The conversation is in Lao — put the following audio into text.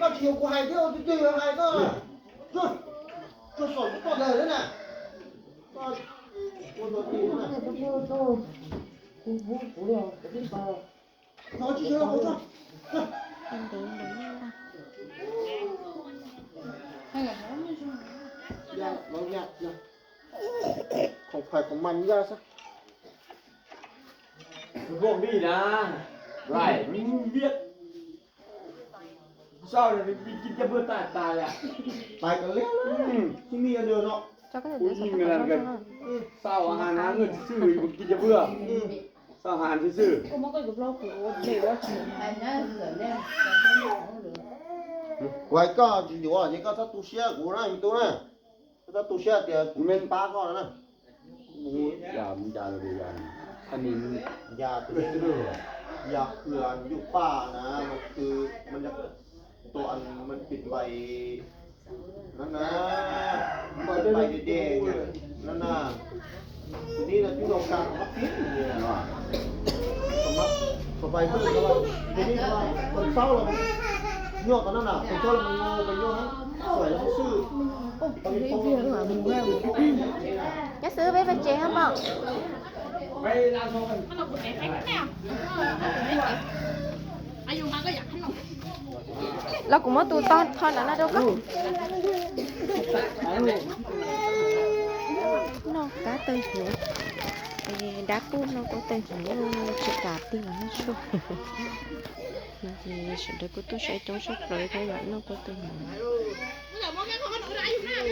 ກໍຊິຢູ່ກູໃຫ້ເດີ ເດີໃຫ້ກໍ ຈະ ຈະສົນຕໍ່ເດີນະ ກໍ ເປັນເດີເດີ ເປັນເດີ ເປັນເດີ ເປັນເດີ ໃຫ້ກັນເນາະ ມັນ ຂອງມັນຢ່າຊະ ພວກນີ້ນະ ໄດ້ ມັນມີວຽກ ເຊົ້ານີ້ໄປກິນຢາເບື່ອຕາຍຕາຍອະ ຕາຍກັນແລ້ວນະ ອືມ ຊິມີອັນເດີເນາະ ເຈົ້າກໍເຫັນເດ້ ຜູ້ຍິງອັນນັ້ນກໍ ອືມ ເຊົ້າອາຫານຫາເງິນຊື່ໆ ໄປກິນຢາເບື່ອ ອືມ ເຊົ້າອາຫານຊື່ໆ ໄວ້ກ່ອນ ຊິຢູ່ວ່າ ນີ້ກໍສັດຕູເຊຍ ກູນະ ມີຕູ້ນະ ສັດຕູເຊຍ ຕຽວ ແມ່ນ ປາກ່ອນນະ ໂອ້ຍ ຢາ ຢາເລີຍ ຢາ ອັນນີ້ມັນ ຢາໂຕນີ້ ຢາເຄືອຢູ່ປ່ານະ ມັນຄື ມັນຢາກ ໂຕອັນມັນເປັນໃບ ນັ້ນນະ ໃບແດງໆ ນັ້ນນະ ໂຕນີ້ນະ ຢູ່ດອກກາງມັກກິນນີ້ນະ ມັກເຂົ້າໄປເບິ່ງ ແລ້ວວ່າໂຕນີ້ວ່າມັນເຊົາແລ້ວ ໂຍກອັນນັ້ນນະ ໄປໂຍກ ໄປໂຍກຫັ້ນ ສວຍແລ້ວຊື້ ໂອ້ຍ ເຮັດວຽກວ່າມັນແວວ ຈະຊື້ໄປເປັນເຈຮະບໍ່? ລາວກໍມາຕູຕອນ ທ່ອນອັນນັ້ນດູກ່ອນ ນ້ອງກະເຕີຍຫິວ ເອ ດາປູ້ ນ້ອງກໍເຕີຍຫິວ ເຈັບຕາຕິງນະ ຊ່ວຍ ເອີ ສະເດີກູໂຕໃຊ້ຈົງຊອກເລີຍ ເພາະວ່ານ້ອງກໍເຕີຍຫິວ.